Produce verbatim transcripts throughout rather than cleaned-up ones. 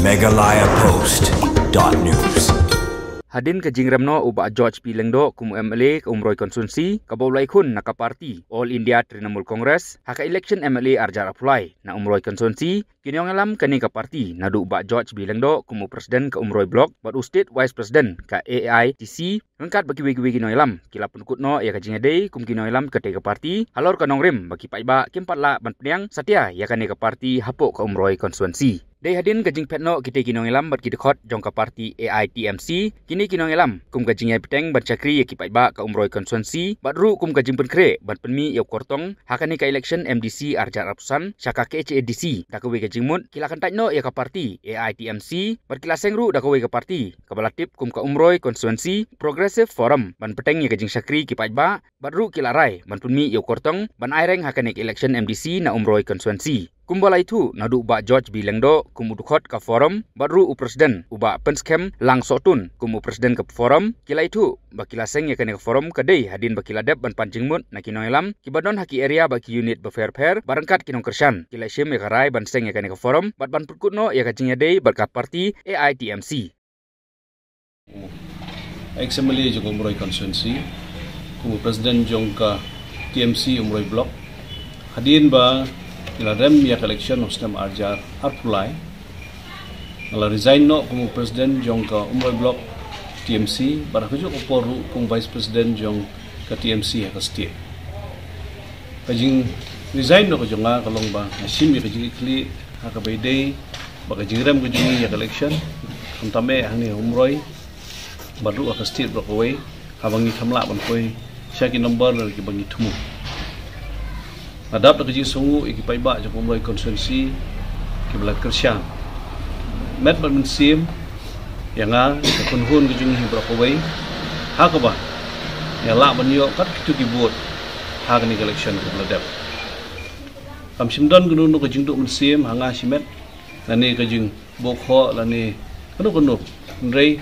Meghalaya Post dot news. Hadien ka jingrem noh u Bah George B Lyngdoh kum u M L A ka Umroi Constituency kaba u la ïakhun na ka party All India Trinamool Congress ha ka election M L A arhajar arphew lai na Umroi Constituency, ki nongïalam kane ka party naduh u Bah George B Lyngdoh kum u President ka Umroi Block bad u State Vice President ka A I T C, ryngkat bad kiwei kiwei ki nongïalam, ki la pynkut noh ïa ka jingïadei kum ki nongïalam katei ka party halor ka nongrim ba ki paidbah kim pat lah ban pdiang satia ïa kane ka party hapoh ka Umroi Constituency. Dei hadien ka jingphet noh kitei ki nongïalam bad ki dkhot jong ka party A I T M C, kine ki nongïalam kum ka jingïai bteng ban shakri ïa ki paidbah ka Umroi Constituency bad ruh kum ka jingpynkhreh ban pynmih ïa u kyrtong ha kane ka election M D C arhajar arphew san sha ka K H A D C, da kawei ka jingmut ki la kyntait noh ïa ka party A I T M C bad ki la seng ruh da kawei ka party kaba la tip kum ka Umroi Constituency Progressive Forum ban bteng ïa ka jingshakri ki paidbah bad ruh ki la rai ban pynmih ïa u kyrtong ban aireng ha kane ka election M D C na Umroi Constituency. Kumba la ïathuh naduh u Bah George B Lyngdoh kum u dkhot ka Forum bad ruh u President u Bah Pynskhem Langsohtun kum u President ka Forum, ki la ïathuh ba ki la seng ïa kane ka Forum ka dei hadien ba ki la dep ban pan jingmut na ki nongïalam kiba don ha ki area bad ki unit bapher bapher bad ryngkat ki nongkyrshan, ki la shim ïa ka rai ban seng ïa kane ka Forum bad ban pynkut noh ïa ka jingïadei bad ka party A I T M C. Ex M L A jong ka Umroi Constituency, kum u President jong ka T M C Umroi Block. Hadien ba ngi la rem ïa ka election u snem arhajar arphew lai, nga la resign noh kum u President jong ka Umroi Block T M C bad ha kajuh ka por ruh kum Vice President jong ka T M C ha ka state. Ka jingresign noh ka jong nga ka long ba nga shim ïa ka jingkitkhlieh ha kaba ïadei bad ka jingrem ka jong ngi ïa ka election, khamtam eh hangne ha Umroi bad ruh ha ka state baroh kawei, haba ngi kham lah ban poi sha ki number kiba ngi thmu. Nga dap da ka jingsngewnguh ïa ki paidbah jong ka Umroi Constituency kiba la kyrshan met bad mynsiem ïa nga, ïa ka kynhun ka jong ngi baroh kawei, ha kaba ngi lah ban ïoh kat kito ki vote ha kane ka election kaba la dep. Kam shym don kano kano ka jingduh mynsiem ha nga shimet, lane ka jingbuh khoh, lane kano kano. Hynrei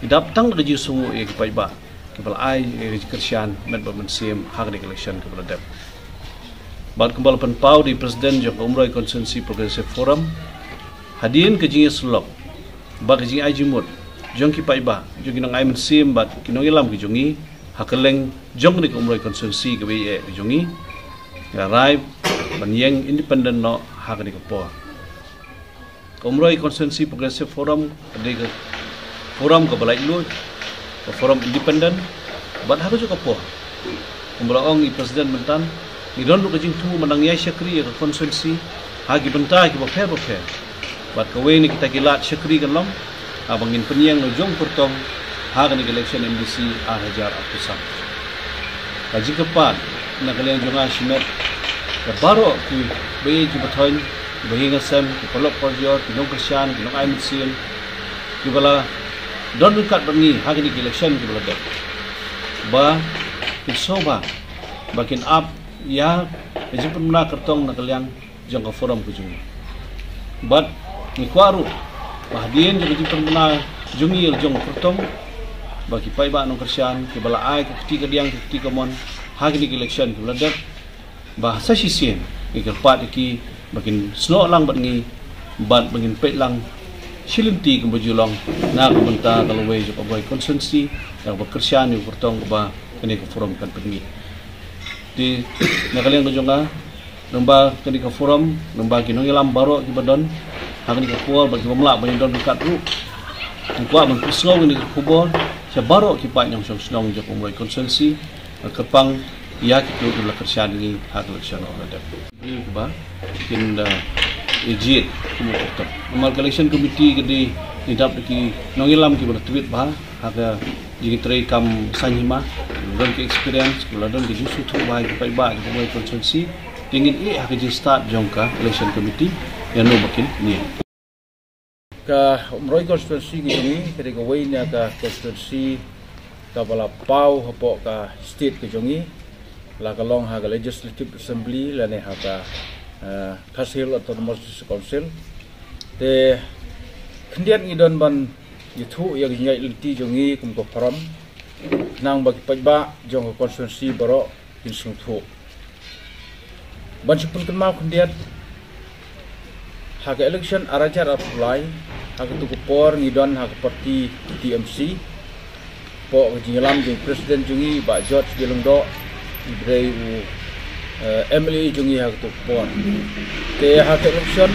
ngi dap tang da ka jingsngewnguh ïa ki paidbah kiba la ai ïa ka jingkyrshan met bad mynsiem ha kane ka election kaba la dep. Bad kumba la pynpaw da i President jong ka Umroi Constituency Progressive Forum, hadien ka jingïasyllok bad ka jingai jingmut jong ki paidbah, jong ki nongai mynsiem bad ki nongïalam ki jong ngi ha kylleng jong kane ka Umroi Constituency kaba ïeit ka jong ngi, nga rai ban ïeng independent noh ha kane ka por. Ka Umroi Constituency Progressive Forum ka dei ka forum kaba laitluid, ka forum independent, bad ha kajuh ka por, kumba la ong i President mynta, ngi don ruh ka jingthmu ban nang ïai shakri ïa ka constituency ha ki bynta kiba pher bapher. Bad kawei na kita ki lad shakri kan long haba ngin pynïeng la u jong u kyrtong ha kane ka election M D C arhajar arphew san. Ka jingkyrpad na ka liang jong nga shimet ïa baroh kiba ïeit kiba thoiñ, kiba ïeng ha sem, ki paralok parajor, ki nongkyrshan, ki nongai mynsiem kiba la don ryngkat bad ngi ha kine ki election kiba la dep, ba kin sngewbha ba kin ap ïa ka jingpynbna kyrtong na ka liang jong ka forum ka jong ngi. Bad ngi kwah ruh ba hadien jong ka jingpynbna jong ngi ïa la u jong u kyrtong, ba ki paidbah nongkyrshan kiba la ai ka kti kadiang ka kti kamon ha kine ki election kiba la dep, ba sa shisien ngi kyrpad ïa ki ba kin snoh lang bad ngi, bad ba ngin peit lang shi lynti kumba ju long na ka bynta ka lawei jong ka Umroi constituency, kaba kyrshan ïa u kyrtong kaba kane ka forum kan pynmih. Te na ka liang ka jong nga, lyngba kane ka forum, lyngba ki nongïalam baroh kiba don ha kane ka por bad kiba ym lah ban ïadon ryngkat ruh, nga kwah ban pynsngew kane ka khubor sha baroh ki paid nongshong shnong jong ka Umroi constituency, kyrpang ïa kito kiba la kyrshan ïa ngi ha ka election kaba la dep. Kiba kin da ïa jied kum u kyrtong. Namar ka election committee ka dei, ngi dap da ki nongïalam kiba la tbit bha ha ka jingtrei kam saiñ hima, kiba la don ka experience, kiba la don ka jingsngewthuh bha ïa ki paidbah jong ka Umroi constituency. Te ngin ïeh ha ka jingstad jong ka election committee ïa no ba kin ïeng. Ka Umroi constituency ka jong ngi ka dei kawei na ka constituency kaba la paw hapoh ka state ka jong ngi, la ka long ha ka Legislative Assembly lane ha ka, eh, Khasi Hills Autonomous District Council. Te khyndiat ngi don ban ïathuh ïa ka jingïaid lynti jong ngi kum ka forum, khnang ba ki paidbah jong ka constituency baroh kin sngewthuh. Ban shu pynkynmaw khyndiat, Ha ka election ar hajar arphew lai, ha katu ka por ngi don ha ka party T M C, hapoh ka jingïalam jong president jong ngi Bah George B Lyngdoh, i ba dei u, eh, M L A jong ngi ha katu ka por. Te ha ka election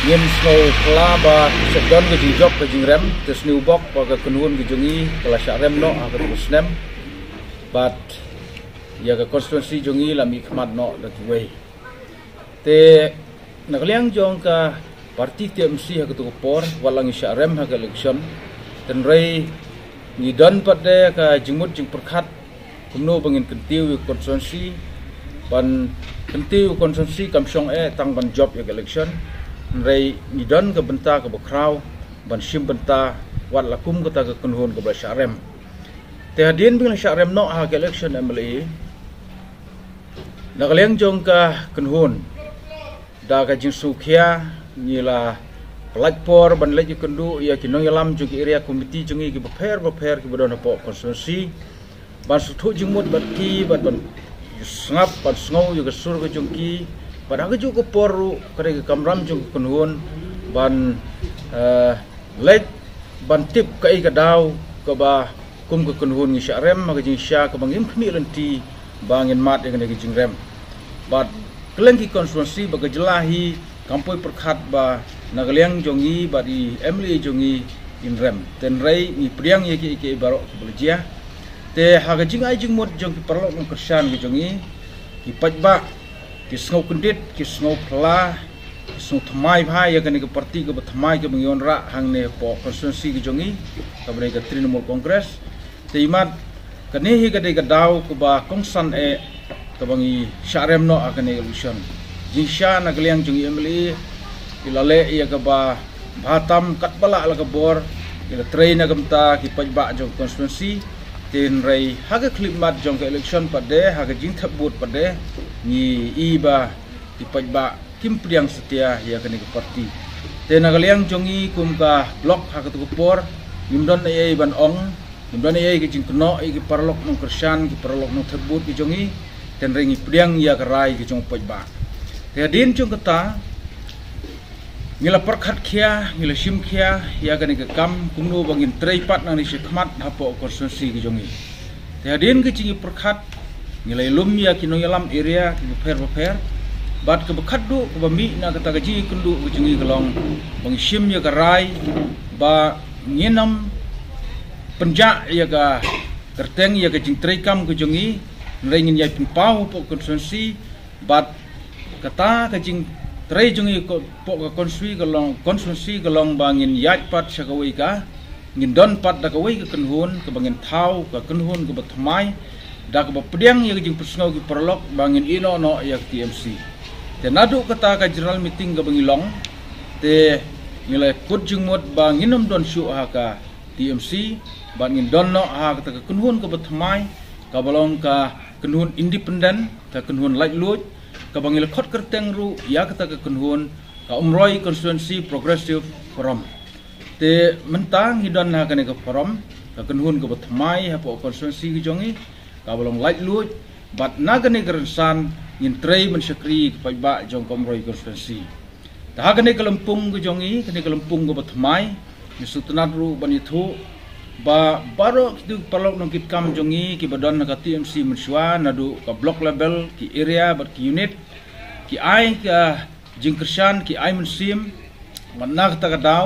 ngim sngewphylla ba sa don ka jingjop ka jingrem, te sniewbok ba ka kynhun ka jong ngi ka la shah rem noh ha katu ka snem. Bad ïa ka constituency jong ngi la mihkhmat noh da kiwei. Te na ka liang jong ka party T M C ha katu ka por, wat la ngi shah rem ha ka election, hynrei ngi don pat de ka jingmut jingpyrkhat kumno ba ngin kyntiew ïa ka constituency. Ban kyntiew ïa ka constituency kam shong eh tang ban jop ïa ka election, hynrei ngi don ka bynta kaba khraw ban shim bynta wat la kum kata ka kynhun kaba la shah rem. Te hadien ba ngi la shah rem noh ha ka election M L A, na ka liang jong ka kynhun, da ka jingsngewkhia, ngi la pyllait por ban leit ïakynduh ïa ki nongïalam jong ki area committee jong ngi kiba pher bapher kiba don hapoh constituency, ban sngewthuh jingmut bad ki, bad ban sngap, ban sngew ïa ka sur ka jong ki. Bad ha kajuh ka por ruh ka dei ka kamram jong ka kynhun ban, eh, leit ban tip kaei ka daw kaba kum ka kynhun ngi shah rem, ha ka jingshisha kaba ngim khmih lynti ba ngin mad ïa kane ka jingrem. Bad kylleng ki constituency bad ka jylla hi kam poi pyrkhat ba na ka liang jong ngi bad i M L A jong ngi in rem. Hynrei ngi pdiang ïa kiei kiei baroh kiba la jia. Te ha ka jingai jingmut jong ki paralok nongkyrshan ki jong ngi, ki paidbah ki sngew kyndit, ki sngew phylla, ki sngew thymmai bha ïa kane ka party kaba thymmai kaba ngi wanrah hangne hapoh constituency ka jong ngi, kaba dei ka Trinamool Congress. Te imat kane hi ka dei ka daw kaba kongsan eh kaba ngi shah rem noh ha kane ka election. Jingshisha na ka liang jong i M L A i la leh ïa kaba bha tam katba lah la ka bor, i la trei na ka bynta ki paidbah jong ka constituency. Hynrei ha ka khyllipmat jong ka election pat de, ha ka jingthep vote pat de, ngi i ba ki paidbah kim pdiang satia ïa kane ka party. Te na ka liang jong ngi kum ka block ha katu ka por, ngim don ei ei ban ong, ngim don ei ei ka jingkynnoh ïa ki paralok nongkyrshan, ki paralok nongthep vote ki jong ngi. Hynrei ngi pdiang ïa ka rai ka jong u paidbah. Te hadien jong kata, ngi la pyrkhat khia, ngi la shim khia ïa kane ka kam kumno ba ngin trei pat nangne shakhmat hapoh constituency ka jong ngi. Te hadien ka jingïapyrkhat, ngi la ïalum ïa ki nongïalam area kiba pher bapher. Bad kaba khatduh kaba mih na kata ka jingïakynduh ka jong ngi ka long ba ngi shim ïa ka rai ba ngin ym pynjah ïa ka kyrteng ïa ka jingtrei kam ka jong ngi, hynrei ngin ïai pynpaw hapoh constituency. Bad kata ka jingtrei jong ngi hapoh ka constituency ka long, constituency ka long ba ngin ïaid pat sha kawei ka, ngin don pat da kawei ka kynhun kaba ngin thaw ka kynhun kaba thymmai, da kaba pdiang ïa ka jingpynsngew ki paralok ba ngin ïehnoh noh ïa ka T M C. Te naduh kata ka general meeting kaba ngi long, te ngi la kut jingmut ba ngin ym don shuh ha ka T M C, bad ngin don noh ha kata ka kynhun kaba thymmai, kaba long ka kynhun independent, ka kynhun laitluid, kaba ngi la khot kyrteng ruh ïa kata ka kynhun ka Umroi Constituency Progressive Forum. Te mynta ngi don ha kane ka forum, ka kynhun kaba thymmai hapoh constituency ka jong ngi, kaba long laitluid, bad na kane ka rynsan ngin trei ban shakri ki paidbah jong ka Umroi constituency. Te ha kane ka lympung ka jong ngi, kane ka lympung kaba thymmai, ngi sngewtynnat ruh ban ïathuh ba baroh kitu ki paralok nongkitkam jong ngi kiba don ha ka T M C mynshuwa, naduh ka block level, ki area bad ki unit, ki ai ka jingkyrshan, ki ai mynsiem. Bad na kata ka daw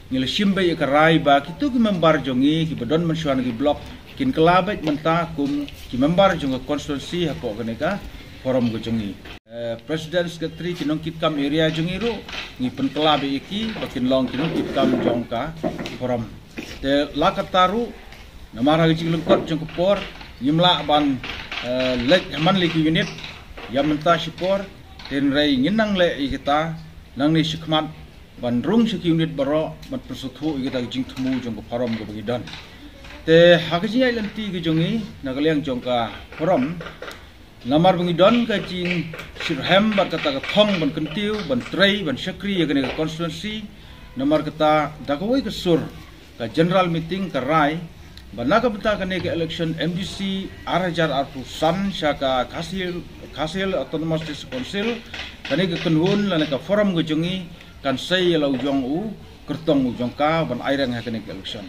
ngi la shim beit ïa ka rai ba kitu ki member jong ngi kiba don mynshuwa na ki block kin kylla beit mynta kum ki member jong ka constituency hapoh kane ka forum ka jong ngi. Eh, president, secretary, ki nongkitkam area jong ngi ruh ngi pynkylla beit ïa ki ba kin long ki nongkitkam jong ka forum. Te la kata ruh, namar ha ka jinglyngkot jong ka por, ngim lah ban, eh, leit ha man la ki unit ïa mynta shipor. Hynrei ngin nang leh ïa kita nangne shakhmat ban rung sha ki unit baroh ban pynsngewthuh ïa kita ki jingthmu jong ka forum kaba ngi don. Te ha ka jingïaid lynti ka jong ngi na ka liang jong ka forum, namar ba ngi don ka jingshitrhem bad kata ka thong ban kyntiew, ban trei, ban shakri ïa kane ka constituency. Namar kata da kawei ka sur, ka general meeting ka rai Ba na ka bynta kane ka election M D C ar hajar arphew san sha ka Khasi Hills, Khasi Hills Autonomous District Council, kane ka kynhun lane ka forum ka jong ngi kan sei ïa la u jong u kyrtong u jong ka ban aireng ha kane ka election.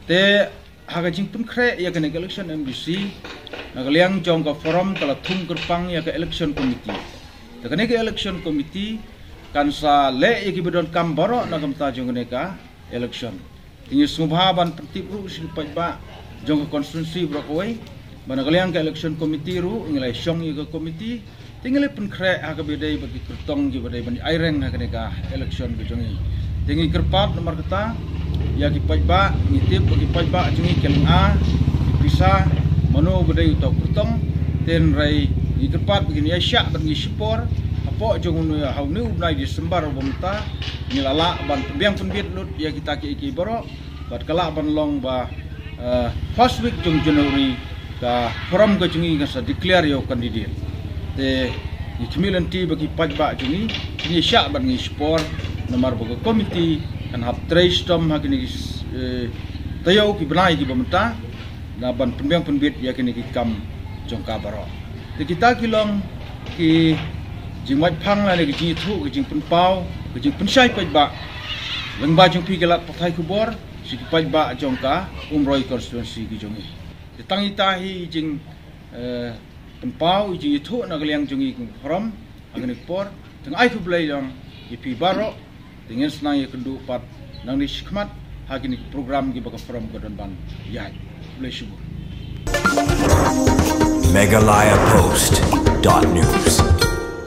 Te ha ka jingpynkhreh ïa kane ka election M D C, na ka liang jong ka forum ka la thung kyrpang ïa ka election committee. Te kane ka election committee kan sa leh ïa ki ba donkam baroh na ka bynta jong kane ka election. Te ngi sngewbha ban pyntip ruh sha ki paidbah jong ka constituency baroh kawei ba na ka liang ka election committee ruh ngi la shong ïa ka committee. Te ngi la pynkhreh ha kaba dei bad ki kyrtong kiba dei ban aireng ha kane ka election ka jong ngi. Te ngi kyrpad namar kata ïa ki paidbah, ngi tip ba ki paidbah jong ngi ki lynga ki pisa mano ba dei uta u kyrtong. Te hynrei ngi kyrpad ba kin ïa shah bad ngi shipor hapoh jong une, ha une u bnai December uba mynta. Ngi la lah ban pynbiang pynbit lut ïa kita kiei kiei baroh bad ka lah ban long ba, eh, first week jong January ka forum ka jong ngi kan sa declare ïa u candidate. Te ngi khmih lynti ba ki paidbah jong ngi kin ïa shah bad ngi shipor namar ba ka committee kan hap trei shitom ha kine ki, eh, taïew ki bnai kiba mynta na ban pynbiang pynbit ïa kine ki kam jong ka baroh. Te kita ki long ki jingwad phang lane ki jingïathuh, ki jingpynpaw, ki jingpynshai paidbah lyngba jong phi ki lad pathai khubor sha ki paidbah jong ka Umroi constituency ki jong ngi. Te tang ita hi i jing, eh, pynpaw, i jingïathuh na ka liang jong ngi kum ka forum ha kane ka por. Te nga ai khublei ïa phi baroh. Te ngin sa nang ïakynduh pat nangne shakhmat ha kine ki program kiba ka forum ka don ban ïaid. Khublei shibun. Meghalaya Post dot news.